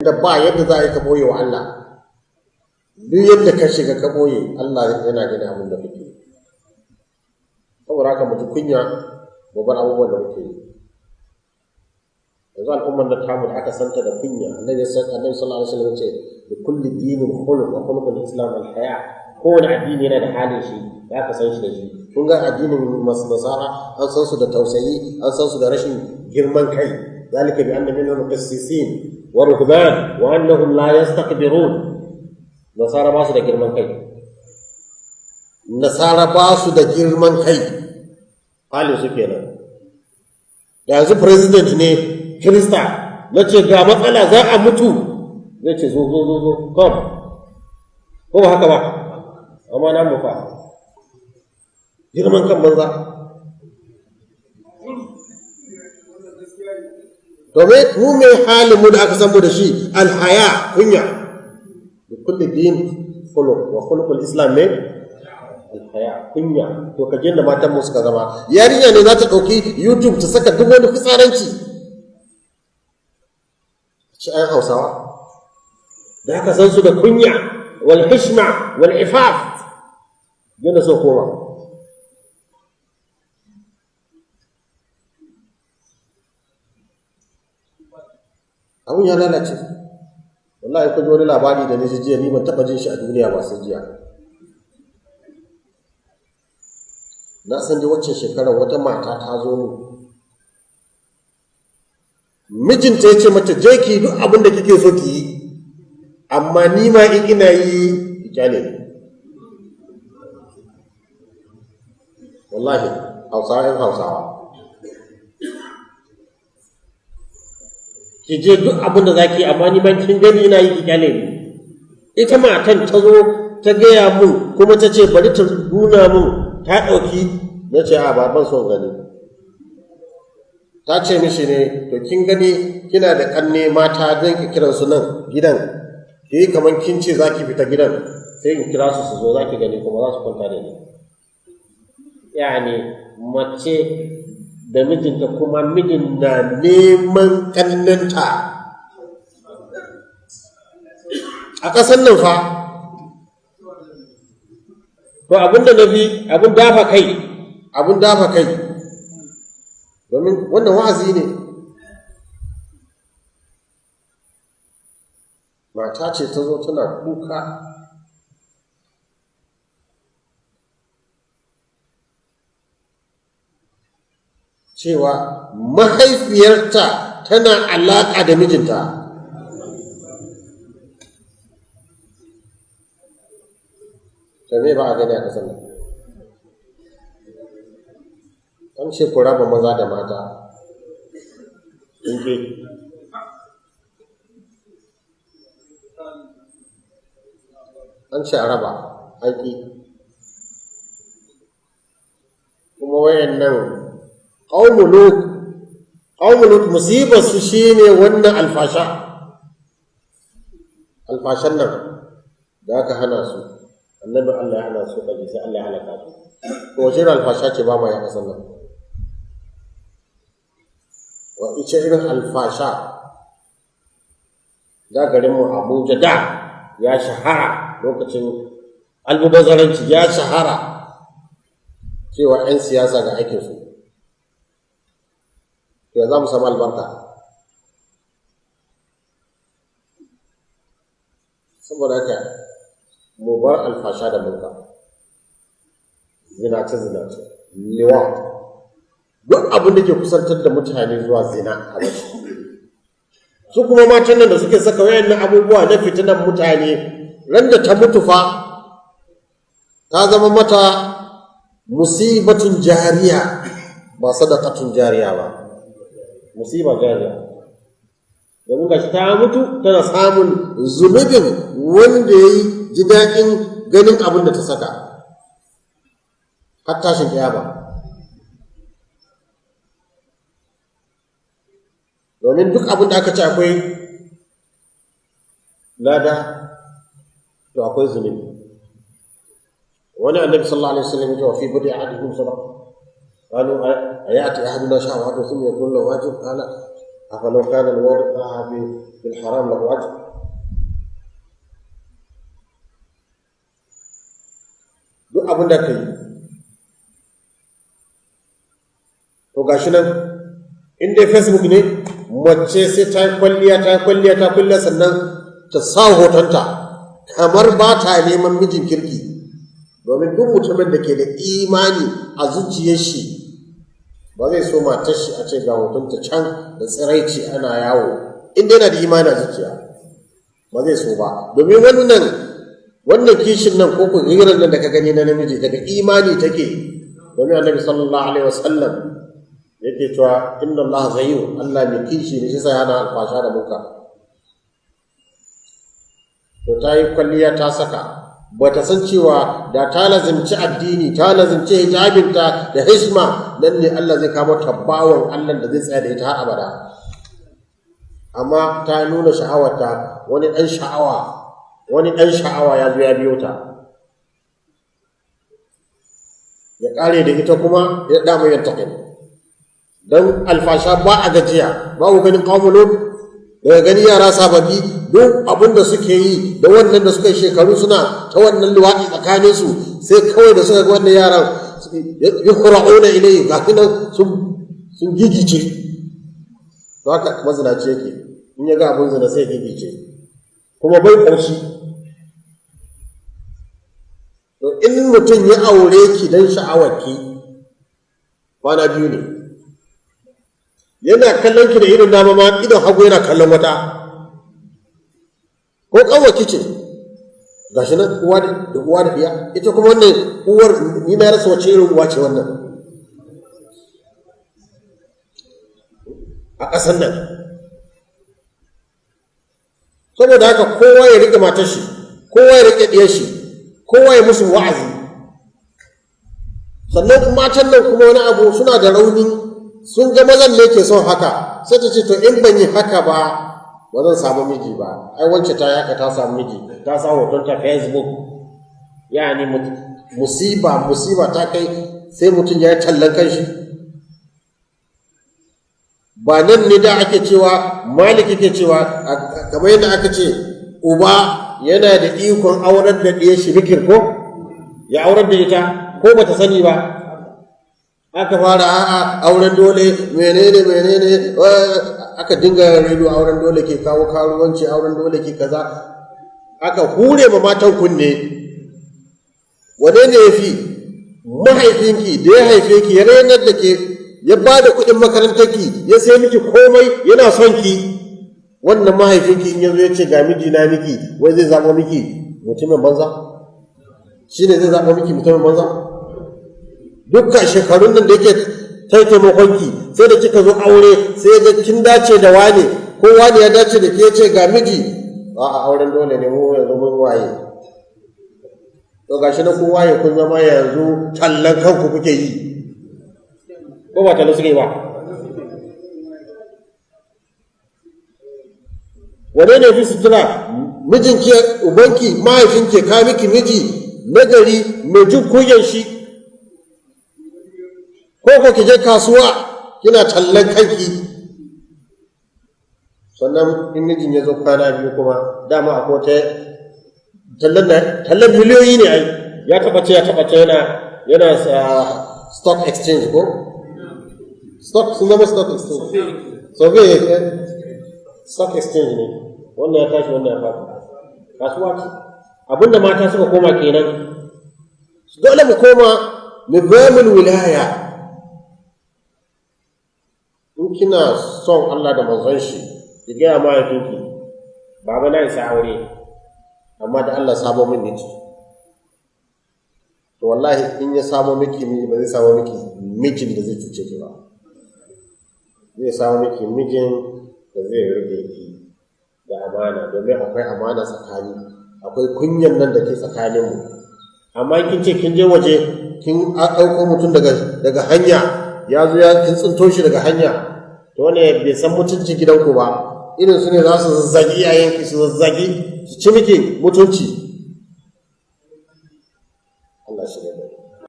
Da ba yadda za a yi ka boye wa Allah. Duk yadda ka shiga ka boye, Allah yana gani abin da kake yi. Saboda haka mu ji kunya, mu bar abubuwan da muke yi. Yanzu al'ummar na tamu da aka santa da kunya, Annabi sallallahu alaihi wasallam ce da kulli dinin khuluq wa khuluqul islam al haya. Kowane addini yana da halin shi da aka san shi da shi. Kun ga addinin nasara an san su da tausayi, an san su da rashin girman kai. Zalika bi anna minhum qissisin wa ruhban wa annahum la yastakbirun. Nasara ba su da girman kai, nasara ba su da girman kai, halin su kenan. Da yanzu president ne Kirista na ce ga matsala za a mutu, zai ce zo zo zo zo, come. Ko ba haka ba? Amma na mu fa girman kan banza. To me mu me halin mu da aka san mu da shi? Alhaya, kunya. Bi kulli din khuluq wa khuluqul islam ne alhaya, kunya. To ka da matan mu suka zama, yarinya ne za ta ɗauki YouTube ta saka duk wani fitsaranci. Ci ayan Hausawa da aka san su da kunya wal hishma wal ifaf, yana so koma. Abun ya lalace wallahi. Kun ji wani labari da ji jiya, ni ban taɓa jin shi a duniya ba sai jiya. Na san dai waccan shekarar wata mata ta zo mu, mijinta ya ce mata, je ki duk abin da kike so ki yi, amma ni ma in ina yi ki kyale ni. Wallahi Hausawa, yan Hausawa, ki je duk abin da zaki, amma ni ban kin gani ina yi ki kyale ni. Ita matan ta zo ta gaya mun, kuma ta ce bari ta nuna mun ta ɗauki. Na ce a ba, ban son gani. Ta ce mishi ne, to kin gani kina da kanne mata, zan ki kiran su nan gidan, ki yi kamar kin ce za ki fita gidan, sai in kira su su zo, za ki gani kuma za su kwanta da ni. Yani mace da mijinta, kuma mijin na neman kannenta a ƙasar nan fa. To abin da na fi abin dafa kai, abin dafa kai, domin wannan wa'azi ne. Mata ce ta zo tana kuka, cewa mahaifiyarta tana alaƙa da mijinta. Ta me ba a gani a ƙasar nan? An ce ku raba maza da mata, in ke an ce a raba, an ƙi. Kuma wayannan qaumu Lut, qaumu Lut, musibar su shine wannan alfasha, alfashan nan da aka hana su, annabi Allah ya hana su kaji, sai Allah ya halaka su. To wace irin alfasha ce ba ma ya kasan nan? Wa ice irin alfasha da garinmu Abuja da ya shahara lokacin almubazaranci, ya shahara cewa 'yan siyasa ga aikinsu. To ya za mu samu albarka? Saboda haka mu bar alfasha da munka, zinace zinace, liwa, duk abin da ke kusantar da mutane zuwa zina a wasu. Su kuma matan nan da suke saka wayannan abubuwa na fitinan mutane, ran da ta mutu fa ta zama mata musibatun jariya, ba sadaqatun jariya ba, musiba jariya. Domin gashi ta mutu tana samun zunubin wanda ya yi ji daɗin ganin abin da ta saka har tashin kiyama. Domin duk abin da aka ce akwai lada, to akwai zunubi. Wani Annabi sallallahu alaihi wasallam ya ce, wa fi budi ahadikum sadaqa. Qalu ayati ahaduna shahwatu thumma yakun lahu ajr? Qala Afalau kana alwadu bil haram lahu ajr. Duk abin da ka yi to gashi nan, in dai Facebook ne, mace sai ta yi kwalliya, ta yi kwalliya, ta kwalliya, sannan ta sa hotonta kamar ba ta neman mijin kirki. Domin duk mutumin da ke da imani a zuciyar shi ba zai so matar shi a ce ga hotonta can da tsiraici ana yawo. In dai yana da imani a zuciya, ba zai so ba. Domin wannan kishin nan ko hirar nan da ka gani na namiji daga imani take. Domin Annabi sallallahu alaihi wasallam yake cewa inna Allah ghayur, Allah mai kishi ne, shi sai hana alfasha da munkar. To ta yi kwalliya ta saka, ba ta san cewa da ta lazimci addini, ta lazimci hijabinta da hishma, nan ne Allah zai kama tabbawan Allah da zai tsaya da ita har abada. Amma ta nuna sha'awarta, wani ɗan sha'awa ya zo ya biyo ta, ya ƙare da ita, kuma ya dama yin taƙin don alfasha. Ba a gajiya, ba ku ganin ƙawulun daga gani yara sababbi, duk abin da suke yi da wannan da suka yi shekaru suna ta wannan luwaɗi tsakaninsu, sai kawai da suka ga wannan yaran yuhra'una ilayhi, ga nan sun gigice. To haka mazinaci yake, in ya ga abin zina sai ya gigice, kuma bai ƙoshi. To in mutum ya aure ki don sha'awarki, kwana 2 ne. Yana kallon ki da irin dama ma, idon hagu yana kallon wata, ko ƙanwarki ce. Gashi nan uwa da uwa da ɗiya. Ita kuma wannan uwar, ni na rasa wace irin uwa ce wannan a ƙasar nan. Saboda haka kowa ya riƙe matar shi, kowa ya riƙe ɗiyar shi, kowa ya musu wa'azi. Sannan matan nan kuma wani abu, suna da rauni. Sun ga mazan ne ke son haka, sai ta ce to in ban yi haka ba, ba zan samu miji ba. Ai wance ta yi haka ta samu miji, ta sa hoton ta Facebook. Yani musiba, musiba ta kai sai mutum ya yi tallan kanshi. Ba nan ne da ake cewa Malik yake cewa, kamar yadda aka ce uba yana da ikon aurar da ɗiyar shi bikir, ko ya aurar da ita ko bata sani ba. Aka fara a'a, auren dole menene menene, aka dinga rediyo, auren dole ke kawo karuwanci, auren dole ke kaza. Aka hure ma matan kunne. Wane ne ya fi mahaifinki da ya haife ki, ya renar da ke, ya ba da kuɗin makarantarki, ya sai miki komai, yana son ki? Wannan mahaifinki in yazo ya ce ga miji na miki, wai zai zaɓo miki mutumin banza? Shi ne zai zaɓo miki mutumin banza? Dukkan shekarun nan da yake ta taimakonki, sai da kika zo aure sai ga kin dace da wane, ko wane ya dace da ke, ce ga miji. A'a, auren dole ne, mu yanzu mun waye. To gashi na kun waye, kun zama yanzu tallan kanku kuke yi, ko ba tallan suke ba? Wane ne fi sutura? Mijinki, ubanki, mahaifinki ka miki miji nagari mai jin kunyan shi, ko ko ki je kasuwa kina tallan kanki? Sannan in mijin ya zo kwana 2 kuma dama akwai wata tallan na tallan miliyoyi ne. Ai ya taba ce, ya taba ce yana stock exchange, ko stock sun zama stock exchange, so stock exchange ne. Wannan ya tashi, wannan ya faɗi, kasuwa ce. Abinda mata suka koma kenan. Dole mu koma nizamul wilaya. In kina son Allah da manzon shi, ki gaya mahaifinki, baba, na isa aure, amma da Allah samo min miji. To wallahi in ya samo miki miji, ba zai samo miki mijin da zai cuce ki ba, zai samo miki mijin da zai rike ki da amana, domin akwai amana tsakani, akwai kunyan nan da ke tsakaninmu. Amma kin ce kin je waje kin ɗauko mutum daga hanya, ya zo ya kin tsinto shi daga hanya, to ne bai san mutuncin gidanku ba. Irin su ne za su zazzagi iyayenki, su zazzagi, su ci miki mutunci.